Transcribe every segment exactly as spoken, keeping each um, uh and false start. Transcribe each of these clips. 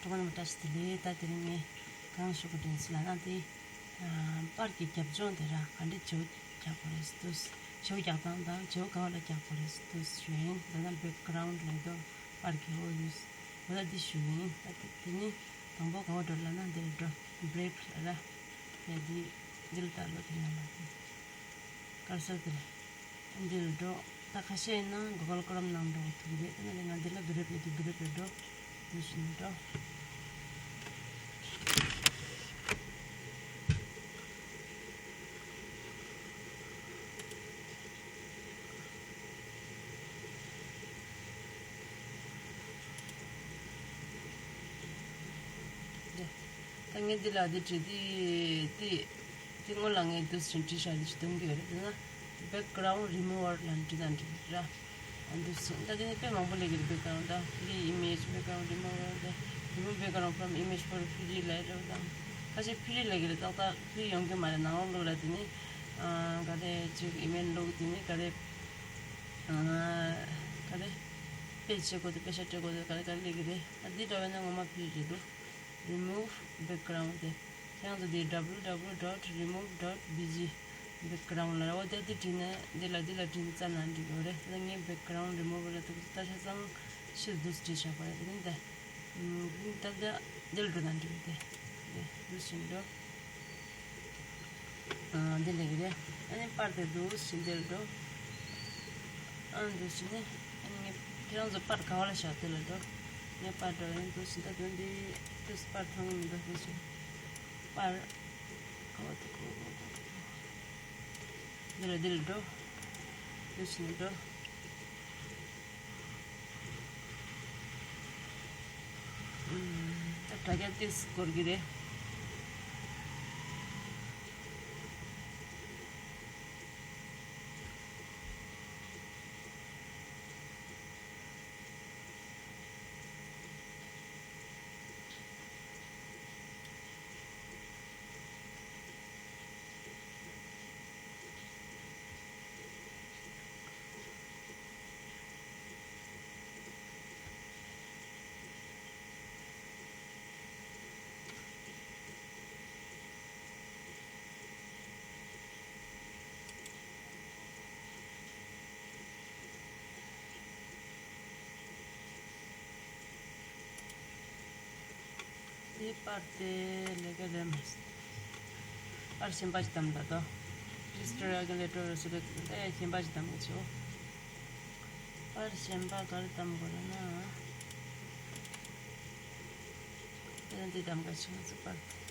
ཚང་མ་བཀྲ་ཤིས་བདེ་ལེགས། ད་དེ་རིང་ངས་གང་ཞུ་དགོས་དྲན་སོང་ལབ་ན། དེ་པར་གྱི་རྒྱབ་ལྗོངས་དེ་ར་ག་འདྲས་བྱེའུ་རྒྱག་དགོས་རེད་ཟེར་དུས། བྱེའུ་རྒྱག་སྟངས་དང་བྱེའུ་ག་བ་ལ་རྒྱག་དགོས་རེད་ཟེར་དུས་ཞུ་ཡིན། ད་ལྟ་བེག་གྷ་རའུན་ཌི་ལབ་དུས་པར་གྱི་འོ་ཡུས་འོ་ད་འདི་ཞུ་ཡིན། ད་དེ་དེ་ནི་དང་པོ་ག་བ་འགྲོ་ལབ་ན་འདིར་འགྲོ། བྷི་རེག་ལ་ར། ཡ་འདི་འདི་ལ་ལྟ་ལོ། དེ་ནས་ལ་དེ་ཀར་སར་དེ་ལ། འདི་ལ་འགྲོ། ད་ཁ་ཤས་ཡིན་ན་གུ་གལ་ཀོ་རོམ་ནང་འགྲོ་ཐུབ་རེད། དེ་ནས་ང་འདི་ལ་བྷི་རེག་ཡོད་དུས་བྷི་རེག་ལ་འགྲོ། འདི་བཞིན་འགྲོ། ད་ངས་འདི་ལ་འདི་བྲིས་ཏེ་དེ། དེ་སྔོན་ལ་ངས་འདུག་སེ་བྲིས་བཞག་ནས་ཅིག་སྟོན་གྱི་ཡོད་རེད། དེ་ན་བེག་གྷ་རའུན་ཌི་རི་མུ་ཝར་ལབ་འབྲི་དང་འབྲི་ར། ཨ་འདུག་སེ་ད་དེ་ནི་དཔེ་མང་པོ་སླེབས་ཀྱི་རེད། བེག་གྷ་རའུན་ཌི་ད་ཕི་རི་ཨི་མེཇ་བེག་གྷ་རའུན་ཌི་རི་མུ་ཝར་དེ་རི་མུ་བེག་གྷ་རའུན་ཌི་ཕོརམ་ཨི་མེཇ་ཕོར་ཕི་རི་ལབ་རེད་དང་། ཁ་ཤས་ཕི་རི་ལབ་ཀྱི་རེད། ཏག་ཏག་ཕི་རི་ཡོང་གི་མ་རེད། ནང་ལོགས་ལ་དེ་ནི་ཨ་ག་རེ་ཅིག་ཨི་མེལ་ལོག་དེ་ནི་ག་རེ་ཨ་ག་རེ་དཔེ་བྱེད་དགོས་དེ་དཔེ་ཆ་སྤྲད་དགོས་དེ་ག་རེ་ག་རེ་སླེབས་ཀྱི་རེད། ད་འདི་འདྲ་བས་ན་ངོ་མ་ཕི་རི་རེད་འདུག་རི་མུ་བྷེག་གྷ་རའུན་ཌི་དེ། ཁྱེད་རང་ཚོ་འདི་ཌབ་ལུ་ཌབ་ལུ་ཌོཊ་རི་མུ་ཝར་ཌོཊ་བྷི་ཇི། བྷེག་གྷ་རའུན་ཌི་ལ་འོ་དེ་འདི་བྲིས་ནས་འདི་ལ་འདི་ལ་བྲིས་ནས་རྩ་ནས་འབྲི་དགོས་རེད། དེ་ལ་ངས་བྷེག་གྷ་རའུན་ཌི་རི་མུ་ཝར་ལ་ཐུག་ད་ཆ་ཚང་ཕྱིར་འདུག་སེ་བྲིས་བཞག་པ་རེད། དེ་ནི་འདི་ད་ལྟ་འདི་ལ་འགྲོ་ན་འགྲིག་གི་རེད། དེ་འདུག་སེ་འགྲོ། ཨ་འདི་ལ་གི་རེད། ཨ་ནི་པར་དེ་འདུག་སེ་འདི་ལ་འགྲོ། ཨ་འདུག་སེ་ནི་ཨ་ནི་ངས་ཁྱེད་རང་ཚོ་པར་ག་བ་ལ་བཞག་དེ་ལ་འགྲོ། ངས་པར་འགྲོ་ཡིན། འདུག་སེ་ད་དོན་འདི་དུས་པར་མཐོང་གི་མི་འདུག་འདུག་སེ་པར་ག་བ་དེ་གོ་གོ་གོ་གོ་འདི་ལ་འདི་ལ་འགྲོ། འདུག་སེ་ནི་འགྲོ། ད་དྲ་རྒྱ་ཏིས་སྐོར་གྱི་རེད། དེ་པར་དེ་ལས་ཀ་རེད་མ། པར་གཞན་པ་ཞིག་བདམས་ད་དོ། རི་ཇི་སི་ཊར་ཨ་གི་ལེ་ཊར་སུ་རེད། ད་ཡ་གཞན་པ་ཞིག་བདམས་གི་ཆོག་པར་གཞན་པ་ག་རེ་བདམས་དགོས་རེད་ན། དེ་ནས་འདི་བདམས་ག་ཆོག་ང་ཚོ་པར་དེ།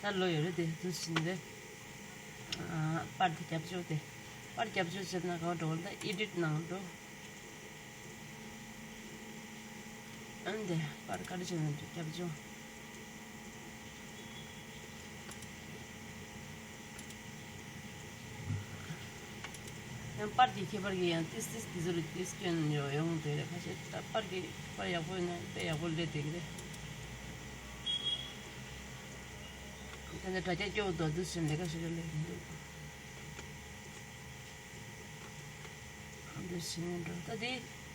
ད་ལོ་ཡོད་རེད་དེ། དུས་ཕྱིན་རེད། པར་དེ་རྒྱབ་ཕྱོགས་དེ། པར་རྒྱབ་ཕྱོགས་བྱེད་ན་ག་བ་འགྲོ་བ་ད་ཨེ་ཌིཊ་ནང་འགྲོ། ཨ་ནི་དེ་པར་ག་རེ་བྱེད་ན་འགྲོ་རྒྱབ་ཕྱོགས། ཡང་པར་གྱི་ཁྱད་པར་གྱི་ཡང་ཏིས་ཏིས་དེ་ཚོ་ལ་ཏིས་སྐྱོན་ཡོང་ཡོང་དེ་རེད། ཁ་ཤས་ད་པར་གྱི་པར་ཡག་པོ་ཡིན་ན་དཔེ་ཡག་པོ་སླེབས་བསྡད་ཀྱི་རེད། དེ་འདྲ་དྲ་རྒྱ་སྐྱོ་བོ་འདུག་དུས་ཕྱིན་ལས་ཀ་ཞིག་ལ་སླེབས་ཀྱི་འདུག་དུས་ཕྱིན་འགྲོ། ད་དེ་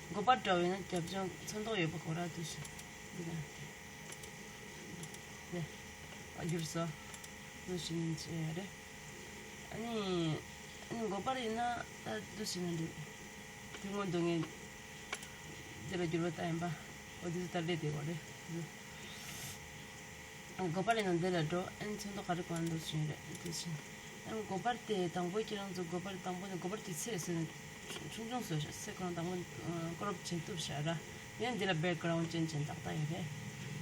མགོ་པར་འདྲ་བོ་ཡིན་ན་རྒྱབ་ལྗོངས་ཚོན་མདོག་ཡོད་པ་དགོས་ར། དུས་ཕྱིན་འདི་ན་དེ་ཨ་འགྱུར་སོ། དུས་ཕྱིན་བྱས་ཡ་རེད། ཨ་ནི་ཨ་ནི་མགོ་པར་ཡིན་ན་ད་དུས་ཕྱིན་ན་འགྲིག་དེ་སྔོན་དུ་ངས་འདི་ལ་འགྱུར་བ་བཏང་ཡིན་པ། འོ་དེ་ཚོ་ད་ལས་དེ་གོ་རེད། མགོ་པར་ཡིན་ན་འདི་ལ་འགྲོ། ཨ་ནི་ཚོན་མདོག་ག་རེ་དགོས་ན་འདུག་ཕྱིན་རེད། དུས་ཕྱིན་ཨ་ནི་མགོ་པར་དེ་དང་པོ་ཁྱེད་རང་ཚོ་མགོ་པར་དང་པོ་ནས་མགོ་པར་དེ་ཚད་བཟོས་ནས་ཆུང་ཆུང་བཟོས་ཤག་ཚད་ཁོ་རང་དང་པོ་ཀོ་རོབ་བྱེད་ཐུབ་ཤག་ར། ཡིན་ན་འདི་ལ་བེག་གྷ་རའུན་ཌི་ཅན་ཅན་ཏག་ཏག་ཡོད་རེད།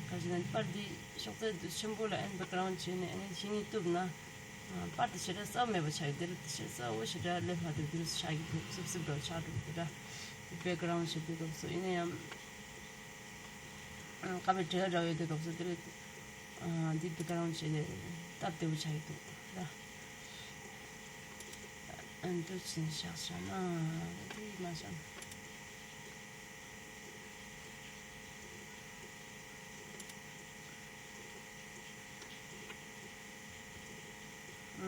ག་ཅི་ན་པར་འདི་ཤོག་རྩ་ཆེན་པོ་ལ་ཨ་ནི་བེག་གྷ་རའུན་ཌི་བྱས་ནས་ཨ་ནི་ཕྱི་ནས་གཏུབ་ན། པར་དེ་ཞེ་དྲག་གསལ་པོ་མེད་པ་ཆགས་ཡོད། འདིར་ཞེ་གསལ་པོ་ཞེ་དྲག་སླེབས་མ་ཐུབ། འདིར་ཆགས་ཀྱི་འདུག་སིབ་སིབ་འདྲ་ཆགས་འགྲོ་གི་འདུག་ར། འདི་བེག་གྷ་རའུན་ཌི་བྱེད་དུས་སྐབས་སུ་ཡིན་ན་ཡང་། ཨ་ཀ་པའི་འབྲེལ་བ་འདྲ་བོ་ཡོད་དུས་སྐབས་སུ་འདིར། ཨ་འདི་བེག་གྷ་རའུན་ཌི་བྱས་ནས་སྟབས་བདེ་པོ་ཆགས་ཀྱི་འདུག་ཨ་འདུ་ཕྱིན་བཞག་བཞག་ན་དེ་མ་བྱང་། ཨ་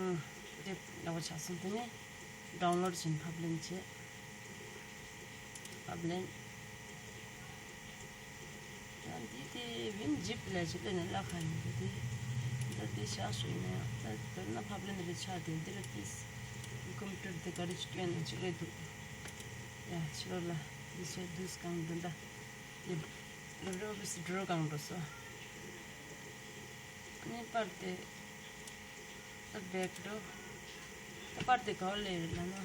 དེ་ལོག་ཆགས་སོང་། དེ་ནས་ཌའུན་ལོཌ་བྱས་ཕབ་ལེན་བྱས། ཕབ་ལེན། ད་འདི་དེ་ཝིན་ཇིབ་ལས་བྱེད་ལས་ནས་བརླག་ཁ་ཡིན་པ་དེ། ད་དེ་བཞག་ཞུས་ནས་ད་དོན་ན་ཕབ་ལེན་དེ་ཆགས་དེ་འདི་ར་ཏིས་ཀམ་པུ་ཊར་དེ་ག་རེ་ཅིག་སྐྱོན་ནས་ཅིག་རེད་འདུག་ཡ་ཕྱི་ལོགས་ལ་འདི་བྱས་དུས་གང་འདོན་ད་དེ་རབ་རབ་སི་འགྲོ་གང་འགྲོ་སོ། ཨ་ནི་པར་དེ། ད་བེག་འགྲོ། ད་པར་དེ་ག་བ་ལས་རེད་ལ་ན། ཨ།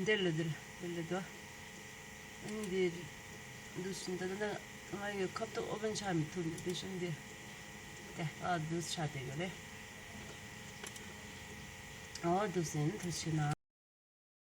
འདི་ལ་འདི་ལ་འདི་ལ་དོ། ཨ་ནི་འདི་འདུག་ཟིན་ད་ད་ང་ཡི་ཁབ་ཏུ་ཨོ་བན་ཆགས་མི་ཐུབ་འདི་དེ་བཞིན་འདི། དེ་ཨ་འདུག་ཆགས་བསྡད་ཡོད་རེད། ཨོ་འདུག་ཟིན་ཐུགས་ཆེ་གནང་།